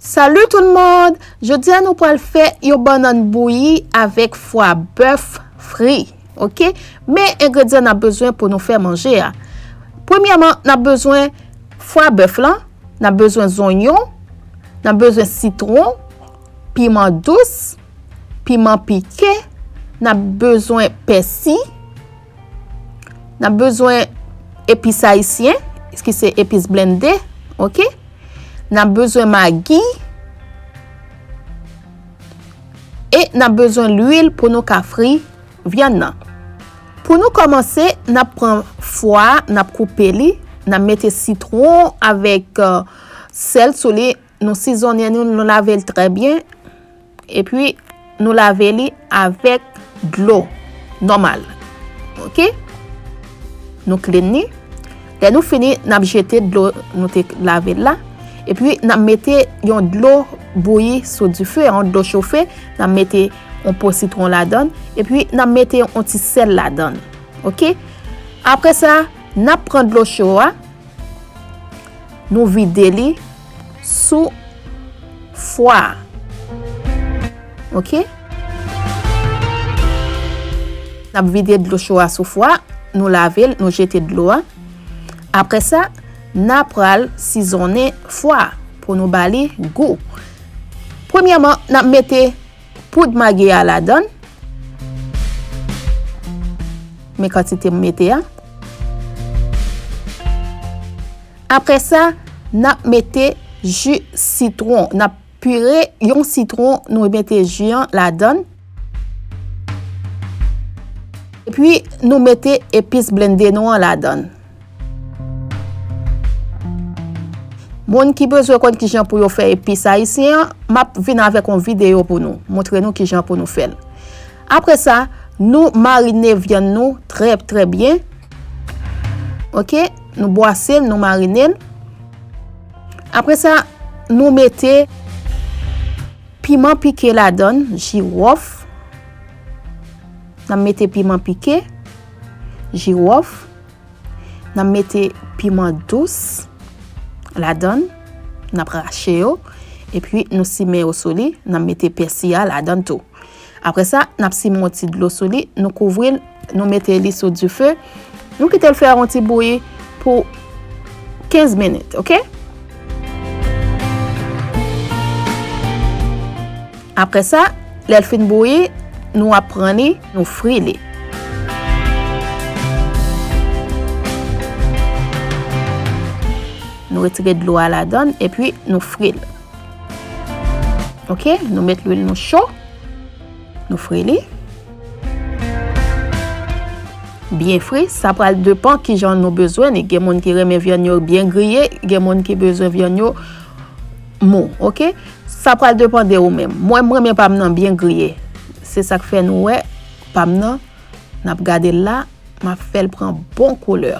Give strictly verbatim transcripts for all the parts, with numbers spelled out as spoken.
Salut tout le monde! Jodi a nou pral fè yon bannann bouyi avèk fwa bèf fri, oke? Men engredyan n ap bezwen pou nou fè manje a. Premyèman, n ap bezwen fwa bèf lan, n ap bezwen zonyon, n ap bezwen sitwon, piman dous, piman pike, n ap bezwen pèsi, n ap bezwen epis ayisyen, ki se epis blende, oke? N ap bezwen magi e n ap bezwen lwil pou nou ka fri vyann nan. Pou nou kòmanse, n ap pran fwa, n ap koupe li, n ap mete sitwon avèk, euh, sèl sou li, nou sizonnen li, nou lave l trè byen, epi nou lave li avèk dlo nòmal. Oke? Nou clean li. Lè nou fini, n ap jete dlo nou te lave l la. Epi n ap mete yon dlo bouyi sou dife, yon dlo chofe. N ap mete yon po sitwon ladan l. Epi n ap mete yon ti sèl ladan l. Oke? Apre sa, n ap pran dlo cho a. Nou vide li sou fwa a. Oke? N ap vide dlo cho a sou fwa a, nou lave l, nou jete dlo a. Apre sa, n a pral sizonnen fwa a pou nou ba li gou. Premyèman, n ap mete poud magi a ladan l. Men kantite m mete a. Apre sa, n ap mete ji sitwon. N ap pire yon sitwon, nou mete ji an ladan l. Epi, nou mete epis blende nou an ladan l. Moun ki bezwen konn kijan pou yo fè epis ayisyen an, m ap vin avèk yon videyo pou nou, montre nou kijan pou nou fè l. Apre sa, nou marine vyann nou trè, trè byen. Oke, nou bwase l, nou marine l. Apre sa, nou mete piman pike ladan l, jiwòf. N ap mete piman pike, jiwòf. N ap mete piman dous ladan l, n ap rache yo, epi nou simen yo sou li, n ap mete pèsi a ladan l tou. Apre sa, n ap simen yon ti dlo sou li, nou kouvri l, nou mete li sou dife, nou kite l fè yon ti bouyi pou kenz minit, oke? Apre sa, lè l fin bouyi, nou ap pran li, nou fri li. Nou retire dlo a ladan l, epi nou fri l. Oke, nou met lwil nou cho. Nou fri li. Byen fri, sa pral depan kijan nou bezwen li. Gen moun ki renmen vyann yo byen griye, gen moun ki bezwen vyann yo mou, oke? Sa pral depan de ou menm. Mwen, m renmen pa m nan byen griye. Se sa k fè nou wè pa m nan, n ap gade l la, m ap fè l pran bon koulè.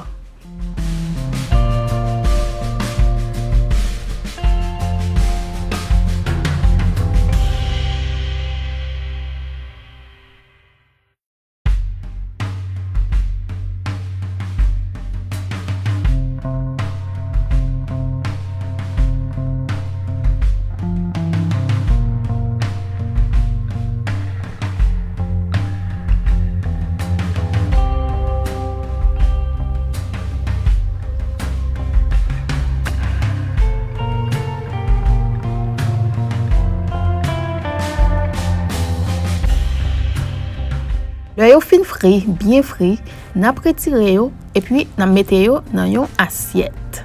Lè yo fin fri, byen fri, n ap retire yo, epi n ap mete yo nan yon asyèt.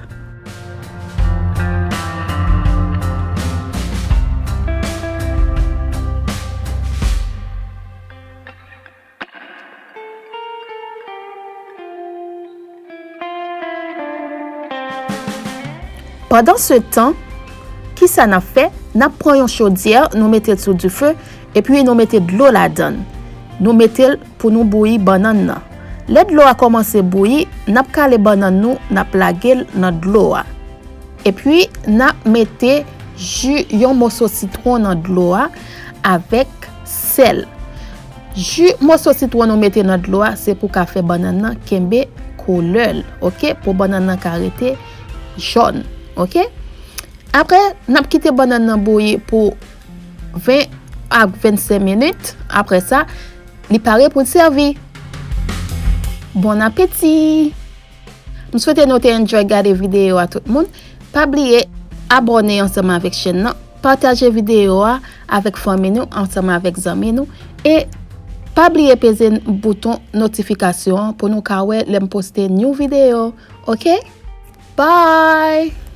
Pandansetan, kisa n ap fè? N ap pran yon chodyè, nou mete l sou dife, epi nou mete dlo ladan l. Nou mete l pou nou bouyi bannann nan. Lè dlo a kòmanse bouyi, n ap kale bannann nou, n ap lage l nan dlo a. Epi, n ap mete ji yon moso sitwon nan dlo a avèk sèl. Ji moso sitwon nou mete nan dlo a, se pou ka fè bannann nan kenbe koulè l, oke? Pou bannann nan ka rete jòn, oke? Apre, n ap kite bannann nan bouyi pou ven a vennsenk minit. Apre sa, li pare pou l sèvi. Bon apeti! M swete nou te enjoy gade videyo a, tout moun. Pa bliye abòne ansanm avèk chèn nan, pataje videyo a avèk fanmi nou ansanm avèk zanmi nou, e pa bliye peze bouton notifikasyon an pou nou ka wè lè m poste new videyo. Oke? Bye!